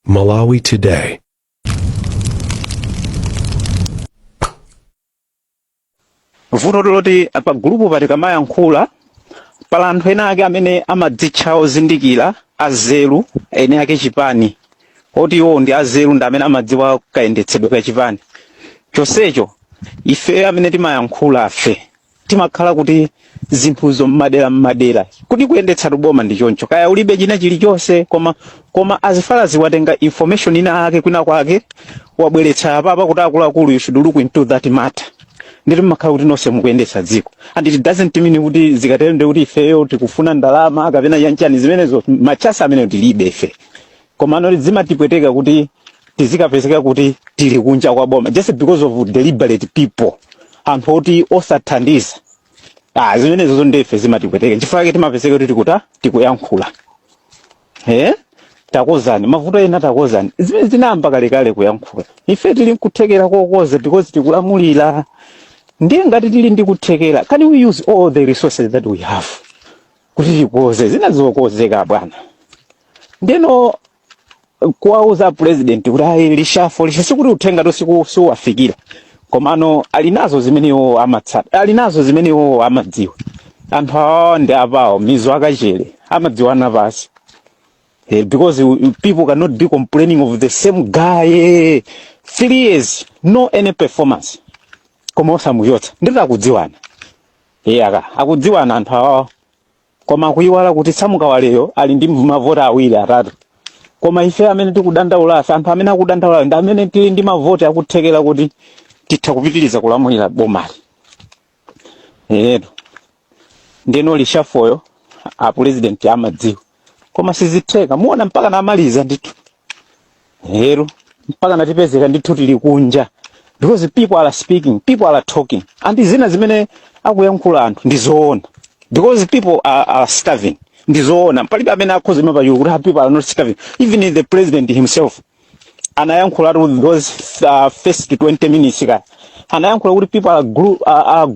Malawi Today. Vuto loti pa gulupu pa tikamayankhula pala anthu ena ake amene amadzitcha ozindikira, azeru, ene ake chipani, oti iwo ndi azeru, ndi amene amadziwa kayendetsedwe ka chipani chonsecho. Ife amene timayankhula afe timakhala kuti zinthuzo mmadera mmadera, kuti kuyendetsa boma ndi choncho, kaya ulibe china chilichonse, koma as far as watenga information ina ake kwina kwake, wabweretsa apapa kuti akuluakulu, you should look into that matter, nditi mmakhala kuti nonse mukuyendetsa dziko. And it doesn't mean kuti zikatero ndi kuti ifeyo tikufuna ndalama kapena chanchani. Zimenezo machasa ameneyo tilibe ife. Koma noti zimatipweteka kuti tizikapezeka kuti tili kunja kwa boma just because of deliberate people, anthu oti osathandiza. Ah, zimenezo ndife zimatipweteka. Chifukwa chake timapezeka kuti tikuta tikuyankhula, takozani mavuto ena, takozani zimene zinayamba kalekale kuyankhula. Ife tili nkuthekera kokoza because tikulamulira. Ndiye ngati tili ndi kuthekera, can we use all the resources that we have kuti tikoze zina zokozeka, bwana? Ndeno kuwauza president kuti ayi, reshuffle, reshuffle, sikuti uthenga to siuwafikira, komano ali nazo zimene iwo amatsata, ali nazo zimene iwo amadziwa. Anthu awawa ndi apawo mizo akachere, amadziwana pasi. Because people cannot be complaining of the same guy 3 years, no any performance, koma osamuchotsa. Ndito akudziwana, aka akudziwana anthu awawa, koma akuyiwala kuti Samukawaleyo ali ndi mavoti awiri, atatu. Koma ife amene tikudandaula afe, anthu amene akudandaula ndi amene tili ndi mavoti akuthekera kuti titha kupitiriza kulamulira bomali. Eto, ndeno reshuffle yo a president amadziwa, koma sizitheka. Muona mpaka namaliza ndithu hero, mpaka natipezeka ndithu tili kunja, because people are speaking, people are talking, and zina zimene akuyankhula anthu ndi zoona, because people are starving. Ndi zoona, palibe amene akhoza ima pachulu kuti, "Ah, people are not starving." Even the president himself anayankhula to those first 20 minutes kaya, anayankhula kuti people are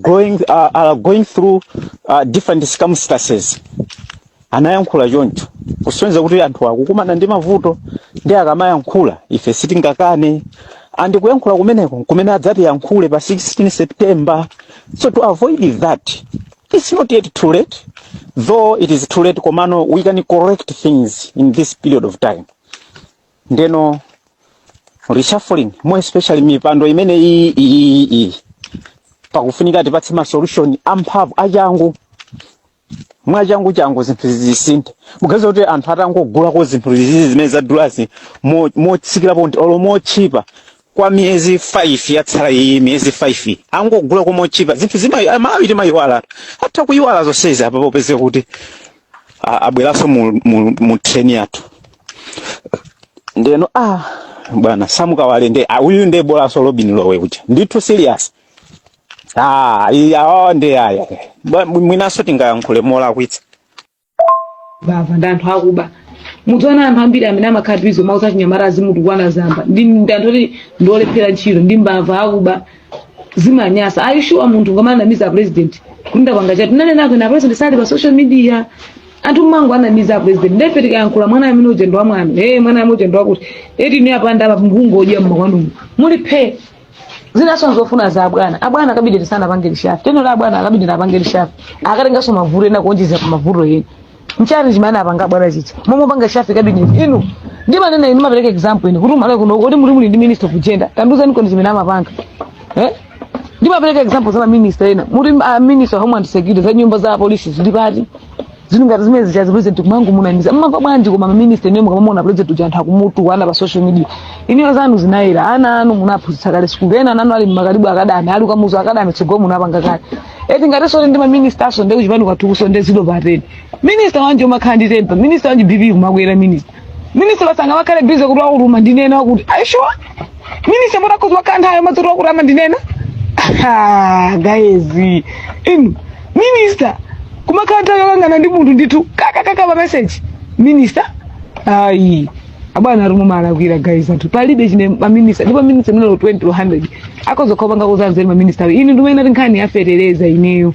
going through different circumstances. Anayankhula choncho kusonyeza kuti anthu akukumana ndi mavuto, ndi akamayankhula ife sitingakane. And kuyankhula kumeneko kumene adzatiyankhule pa 16 September. So to avoid that, it's not yet too late, though it is too late, komano we can correct things in this period of time. Ndeno reshuffling, more especially mipando imene iyi iyi iyi, pakufunika tipatse ma solution amphamvu, achangu, mwachangu changu zinthu zisinthe. Muganiza kuti anthu atangogulako zinthu zizi zimene zadulazi motsikirapo ndi olo mochipa kwa miyezi 5 yatsala iyi, miyezi 5 angogulako mochipa zinthu zima Malawi timayiwala, atha kuyiwala zonsezi apa popezeka kuti abweranso mu train yathu. Ndeno ah, bwana Samukawale nde uyu nde bolanso Robin Lowe kuja ndithu, serious. Ah, awa ndi aya. Mwinanso tingayankhule molakwitsa. Bava ndi anthu akuba. Mudziona anthu ambiri amene amakhala busy mauza chinyamata azimutukwana zamba ndi anthu oti ndiolephera ntchito, ndi mbava, akuba, zimanyasa. Are you sure munthu ngamanamiza president kuti ndapanga chati nanenako na president sali pa social media? Anthu mmango anamiza a president. Ndefe tikayankhula, mwana amene uja ndi wamwano, hey, mwana amene uja ndi wakuti eti inu apanda apa mukungodya mmakwanumu muli phe. Zinaso zofuna za abwana, abwana cabinet sanapange reshuffle. Teno abwana cabinet apange reshuffle, akatenganso mavuto ena kuonjezera pa mavuto ena. Mchani chimene apanga bwana chicha momwe panga reshuffle cabinet? Inu ndimanena, inu mapereka example ine kuti umalawi kuno kuti muli ndi minister of gender, tandiuzani koni chimene amapanga, eh? Ndimapereka example za maminister ena muti minister of homeland security, za nyumba za polisi zili pati? Zinthu ngati zimene zichazi president kumangu munamiza mmamva bwanji? Koma maminister ine mukamamona president uja anthu akumutukwana pa social media, iniyo zanu zinayera. Ana anu munaphunzitsa kale sukulu, ena ana anu ali mmakalibu akadami, ali kamuzu akadami, tsogolo munapanga kale eti. Ngati so ndi maminister aso ndi kuchipani kwathu ndi zilo pateni. Minister wanje umakhala ndi temper, minister wanje BP kumakwera, minister basanga makhale busy kuti wakuluma ndinena wakuti. Are you sure minister mutakhoza wakhala nthawi madzulo wakuti amandinena? Guys, inu minister kumakhala nthawi yokangana ndi munthu ndithu kakakaka pa message, minister? Ayi abwana, ari mumalakwira guys. Anthu palibe chine maminister, ndipo minister mene 20 to 100 akhoza kupanga kuzanzeri maminister. Inu ndimene ati nkhani ya fetereza, ineyo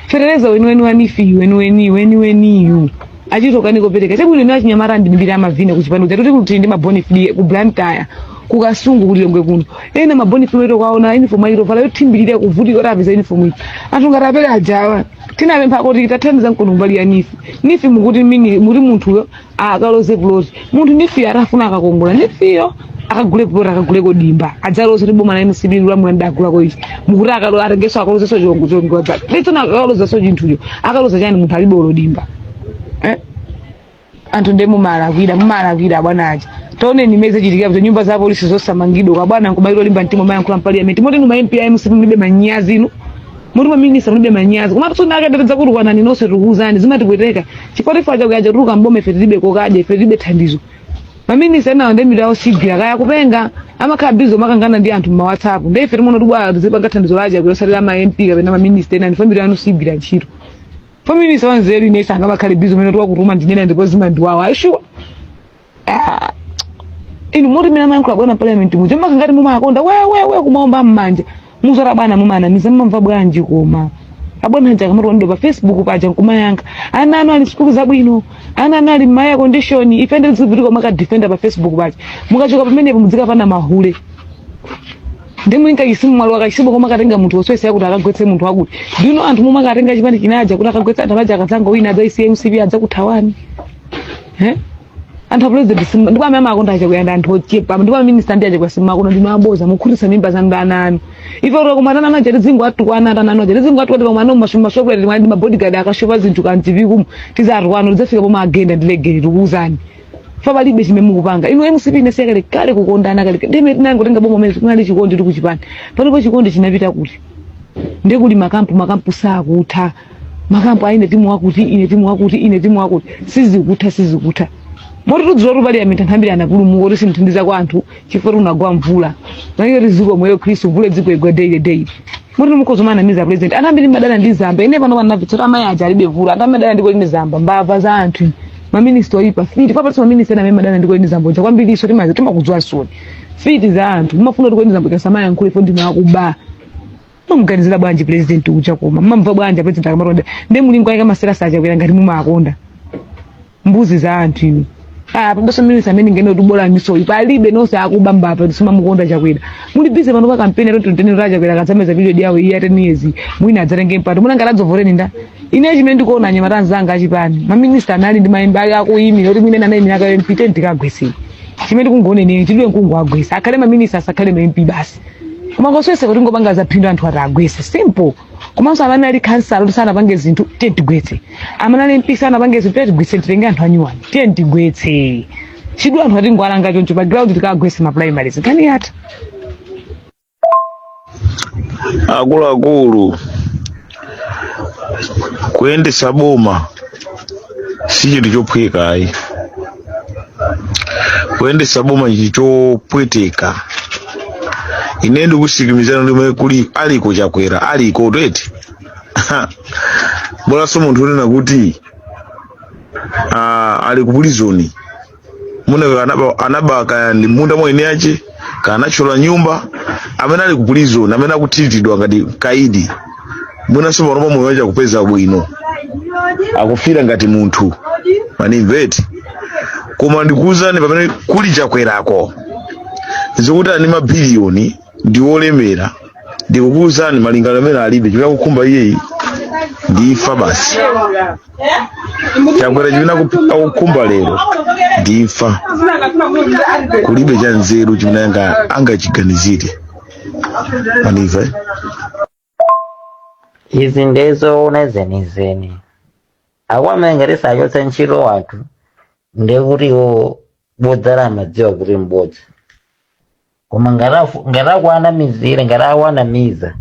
fetereza weniweni wanifi weniweni weniweniyu. Achitoka nikopereka chabwino. Ino achinyamata ndi amavina kuchipani kuja tuti kuti ndi ma bona fide ku Blantyre, ku Kasungu, ku Lilongwe kuno. Ena ma bona fide kwaona uniform ayitovala yothimbirira, kuvutika kuti apeza uniform iyi. Anthu ngati apere ajawa tinapempha kuti tathandiza mkono mbali ya NEEF. NEEF mukuti mini muti munthuyo akaloze plot. Munthu NEEF atafuna akakongola NEEF yo akagule plot, akagule kodimba, adzaloze kuti boma la MCP lulamula ndagulako ichi. Mukuti akalo atengeso akalozeso chongo chongo letsona, akalozaso chinthucho, akaloza chani munthu alibe olodimba, eh? Anthu nde mumalakwira, mumalakwira bwana aja. Taoneni imene zachitikira kuti nyumba za polisi zosamangidwa kwa bwana nkumairo limba mtima mayankhula m'parliament. Moti inu ma MP a MCP mulibe manyazi? Inu moti maminista mulibe manyazi? Koma tsona akadetedza kuti kwanani nonse, tikuwuzani zimatipweteka chifukwa tifa chakuyaja tuluka mboma, ife tilibe kokadya, ife tilibe thandizo. Maminista enawo ndi mitu yawo sigwira, kaya kupenga, amakhala busy makangana ndi anthu mma WhatsApp. Ndi ife timuona tibwala tizipanga thandizo laja kuyosalira ma MP kapena maminista ena. Ndife mitu yanu sigwira ntchito. Faminista wanzeru ine sangamakhale busy umene tiwakutuma ndinena, ndipo zimandiwawa aishuwa. Ah, inu moti mene amayankhula bwana parliament muja makangati mumakonda wewewe kumaomba mmanja muzora bwana, mumanamiza, mumamva bwanji? Koma abwana aja akamati pa Facebook paja nkumayankha, ana anu ali sukulu zabwino, ana anu ali ma air condition, ife ndizivutika makadefenda pa Facebook paja. Mukachoka pamenepo muzikapana mahule ndi mwinka chisimu mwalo akachisimu koma akatenga munthu woswesa kuti akagwetse munthu wakuti ndino anthu momwe akatenga chipani chinaja kuti akagwetse anthu amaja akadzanga wina adzaisiya MCP, adzakuthawani, eh? Anthu a president ndipo amene amakonda achakwera anthu ochepa, ndipo aminista ndi achakwera simakono ndino aboza mukhutitsa mimba za ndana anu. Ife kuti koma atana anaja tizingo atukwana, atana anu aja tizingo atukwana pamwe ano mashokuleti ndi mabodyguard akashopa zinthu kanjipi kumu tizatukwana, tidzafika pomwe agenda ndilegere. Tikuwuzani fa palibe chimene mukupanga inu MCP. Inasiya kale kale kukondana kale ndime tinangotenga boma umene kunali chikondi tikuchipani. Panopo chikondi chinapita kuti? Ndekuli makampu, makampu sakutha, makampu aine timu wakuti, ine timu wakuti, ine timu wakuti, sizikutha, sizikutha. Moti tudziwa kuti parliament anthu ambiri anapulumuka kuti simthandiza kwa anthu chifukwa tunagwa mvula maike tiziko moyo Khristu mvula dziko daily daily. Moti mukhoza manamiza president. Anthu ambiri madana ndi Zamba. Ine pano panamvetsa kuti amayi aja alibe vula. Anthu amadana ndi Colleen Zamba, mbava za anthu, maminista oyipa, fiti. Papatso maminista ena amene madana ndi Colleen Zamba uja kwambiri iso timazi timakudziwa soni, fiti za anthu. Mumafuna kuti Colleen Zamba ikasamayankhule ifo ndinu akuba. Mamuganizira bwanji president uja? Koma mumamva bwanji president akamatonda ndi mulingo ayika masera sachakwera ngati mumakonda mbuzi za anthu inu? Ah, pambaso minista amene ngene kuti misoyi palibe, nonse akuba, mbapa simamukonda Chakwera. Muli busy pano pa kampeni 2020 ra Chakwera akadzameza period yawo iya 10 years, mwina adzatenge mpato muna ngati adzovoreni nda. Ine chimene ndikuona, anyamata anzanga achipani, maminista anali ndi mayimba ali akuyimira kuti mwina anayimira ka MP 10 tikagwesera. Chimene ndikungone ine chidwe nkungu agwesa akhale maminista, asakhale ma MP basi. Koma ngoswese kuti ngopanga zaphindu anthu ati agwese, simple. Komanso amene ali kansala kuti sanapange zinthu, tiye tigwetse. Amene ali MP sanapange zinthu, tiye tigwetse, titenge anthu anyuwani, tiye tigwetse. Chidwi anthu atingwalanga choncho pa ground, tikagwetse ma primaries, nkhani yatha. Akuluakulu, kuyendesa boma si chinthu chophweka ayi. Kuyendesa boma chinthu chopweteka. Ine ndikusikimizana ndimwe kuli aliko Chakwera aliko tweti bolanso munthu unena kuti ali ku prison muna anaba, anaba kaya ndi munda mwene yache kana anachola nyumba, amene ali ku prison, amene akuthiritidwa ngati kaidi, mwinanso panopa moyo wache akupeza bwino, akufira ngati munthu manimveti. Koma ndikuwuzani, pamene kuli Chakwerako zikuti ani mabiliyoni ndi olemera, ndikukuwuzani malingano amene alibe chimene akukhumba iyeyi ndi imfa basi. Chakwera chimene akukhumba lero ndi imfa. Kulibe cha nzeru chimene angachiganizire, manimva, eh? Izi ndezoona zenizeni. Akwamene ngati sachotsa ntchito wanthu, ndekuti iwo bodza lamadziwa kuti mbodza. Koma ngati akuwanamizira, ngati akuwanamiza,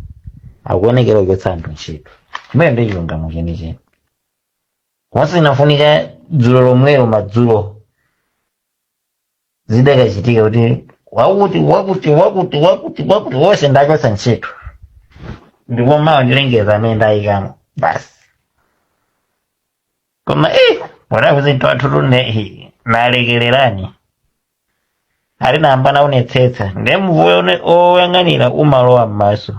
akuonekera kuchotsa anthu ntchito. Chimene ndi chilungamo chenicheni. Komanso inafunika dzulo lomwelo madzulo zidakachitika kuti wakuti wakuti wakuti wakuti wakuti wonse ndachotsa ntchito, ndipo mawa ndilengeza amene ndayikamo basi. Koma walafu zinthu athu tune nalekererani ali namba naonetsetsa ndiye mvuyo oyang'anira umalowa m'maso.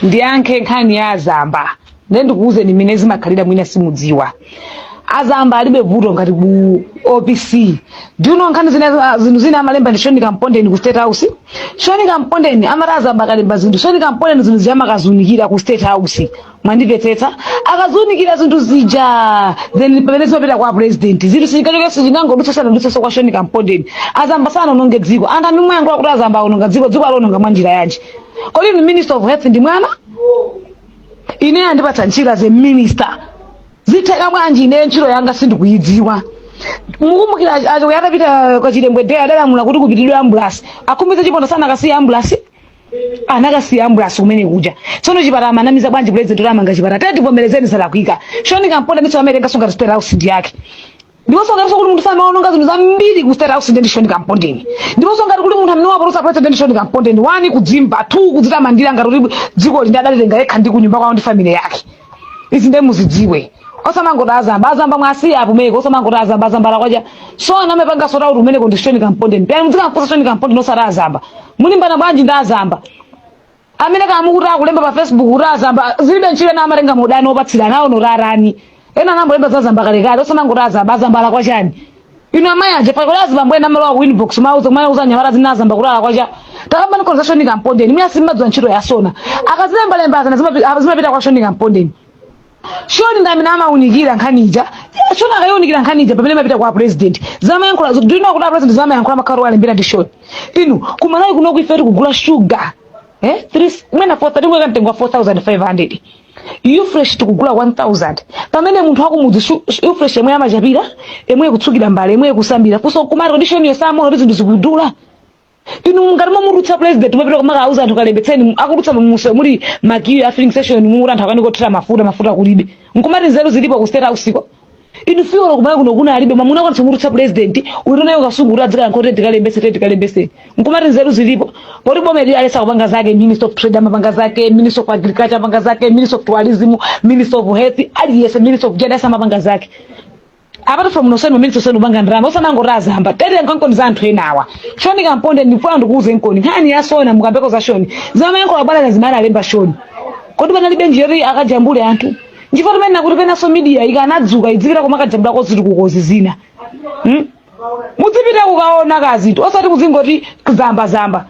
Ndiyankhe nkhani ya Zamba. Ndiye ndikuwuzeni mmene zimakhalira, mwina simudziwa. Azamba alibe vuto ngati ku OPC. Do you know nkhani zina, zinthu zina amalemba ndi Sean Kampondeni ku State House? Sean Kampondeni amati azamba akalemba zinthu, Sean Kampondeni zinthu zija amakaziunikira ku State House. Mwandimvetsetsa? Akaziunikira zinthu zija, then pamene zimapita kwa president. Zinthu sizingachoke, sizingangodutsa, sanadutsenso kwa Sean Kampondeni. Azamba sanononge dziko. Anthu amene muyankhula kuti azamba aononga dziko, dziko alononga mwa njira yanji? Kodi inu Minister of Health ndi mwana? Ine andipatsa ntchito as a minister, zitheka bwanji ine ntchito yanga sindikuyidziwa? Mukumbukira acho atapita kwa Chilembwe day, adalamula kuti kupitidwe ambulance. Akhumbize Chipondo sanakasiya ambulance? Anakasiya ambulance kumene kuja. Tsono chipatala amanamiza bwanji president kuti amanga chipatala? Tete tivomerezeni, zalakwika. Sean Kampondeni ndiso amatenga ngati State House ndi yake. Ndiponso ngati kuti munthu samaononga zinthu zambiri ku State House, ndi Sean Kampondeni. Ndiponso ngati kuli munthu amene wapotosha president, ndi Sean Kampondeni. One, kudzimba. Two, kudzitamandira ngati kuti dziko lindi adalitenga yekha ndi kunyumba kwawo ndi family yake. Izi ndiye muzidziwe. Osamangoti azamba, azamba mwasiya apumeko. Osamangoti azamba, azambala kwacha. So anamepanga sort out kumeneko ndi Sean Kampondeni. Pya muzikamfunsa Sean Kampondeni, osati azamba. Mulimbana bwanji ndi azamba amene kamukuti akulemba pa Facebook kuti azamba zilibe ntchito? Ena amatenga modani opatsira nawo notarani. Ena anambolemba za zamba kalekale. Osamangoti azamba, azambala kwachani? Inu amayi aje pa kuti azibambo ena amalowa ku inbox mauza mauza anyamata zina azamba kulala kwacha. Takamba ni conversation Kampondeni. Mwina simmadziwa ntchito ya SONA. Akazilembalemba azana zimapita kwa Sean Kampondeni. Sean ndi amene amaunikira nkhaniija. Sean akayiunikira nkhaniija, pamene mapita kwa president zamayankhula. Do you know kuti president zamayankhula makhala alembera ndi Sean? Inu, kumalawi kuno ife tikugula sugar 3 mwina 4 timweka mtengo wa 4500, Ufresh tikugula 1000, pamene munthu akumudzi Ufresh yemwe amachapira, yemwe kutsukira mbale, yemwe kusambira. Kuso kumati condition yosamona kuti zinthu zikudula. Inu ngati momurutsa president, mapita kumakauza anthu kalembetseni, akututsa mumuse muli ma queue ya filling station, mumuti anthu akanika mafuta, mafuta kulibe, nkumati nzeru zilipo ku State House ko. Inu, fuel kumene kuno kuna alibe, mamuna kwanisa murutsa president uli nayo kasungu kuti adzika nkhote tikalembetse, tikalembetse, nkumati nzeru zilipo. Poti boma ili alesa kupanga zake. Minister of Trade amapanga zake, Minister of Agriculture amapanga zake, Minister of Tourism, Minister of Health, aliyese, Minister of Gender amapanga zake. Apart from noseni maminister senu upanga ndrama, osamangoti azamba. Tete nkankoni za anthu enawa. Sean Kampondeni, ndifuna ndikuuze nkoni nkhani ya SONA. Mukambeko za Sean, zamayankhula bwana zimene alemba Sean, kodi panalibe njira yoti akajambule anthu? Nchifukwa timene nakuti penaso media ikanadzuka idzipita koma akajambulako zitukukozi zina, Mudzipita kukaona kazinthu, osati kuzingoti zamba zamba.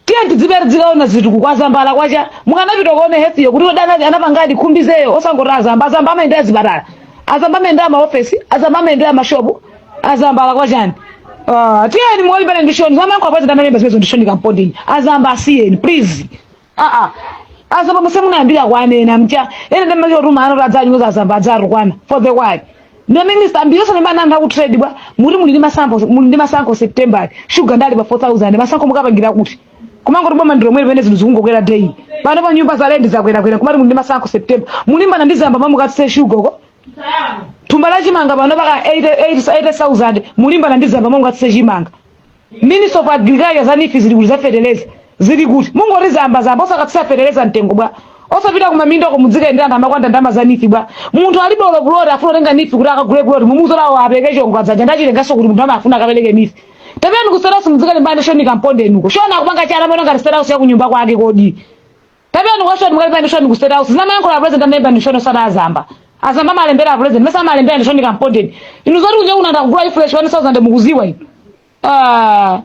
Tiye tidzipita tizikaona zitukuko. Azambala kwacha? Mukanapita kuona health yo kuti odana anapangadi khumbizeyo. Osangoti azamba, azamba amayendera zipatala, azamba amayendera maofesi, azamba amayendera mashopu. Azambala kwachani? Ah, tiyeni muwalimbane ndi Sean. Zamayankho president amalemba zimenezo ndi Sean Kampondeni. Azamba asiyeni, please. Ah ah, azamba musemunayambira kwanena mcha ene ndamachotuma ano adzanyoza azamba, adzarukwana for the why? Ndi minister ambiri osalemba anthu aku trade bwa. Muti muli ndi masankho, muli ndi masankho September, sugar ndali pa 4000. Masankho mukapangira kuti? Kumangoti boma ndilo mwene pamene zinthu zikungokwera day pano pa nyumba za rent zakwerakwera. Kumati muli ndi masankho September, mulimbana ndi zamba mamukatse sugar ko thumba la chimanga pano paka 80,000. Mulimbana ndi zamba mamukatse chimanga. Minister of Agriculture, za NEEF zili kuti? Za feteleza zili kuti? Mungoti zamba zamba, osakatsisa feteleza mtengo bwa? Osapita kumaminda ko mudzikayendera anthu amakwanda ndalama za NEEF bwa? Munthu alibe olo plot, afuna kutenga NEEF kuti akagule plot, mumuzola apereke chongo adzanja ndachilengaso kuti munthu amafuna akapereke NEEF. Tapiyani ku State House mudzikalimbane Sean Kampondeni uko. Sean akupanga chala mona ngati State House ya kunyumba kwake. Kodi tapiyani kwa Sean mukalimbane Sean ku State House. Zamayankhula president amalemba ndi Sean, osati azamba. Azamba amalembera president mesa? Amalembera ndi Sean Kampondeni. Inu, zoti kunja kuna ndakugula Ufresh 1000 mukuziwa inu? Ah.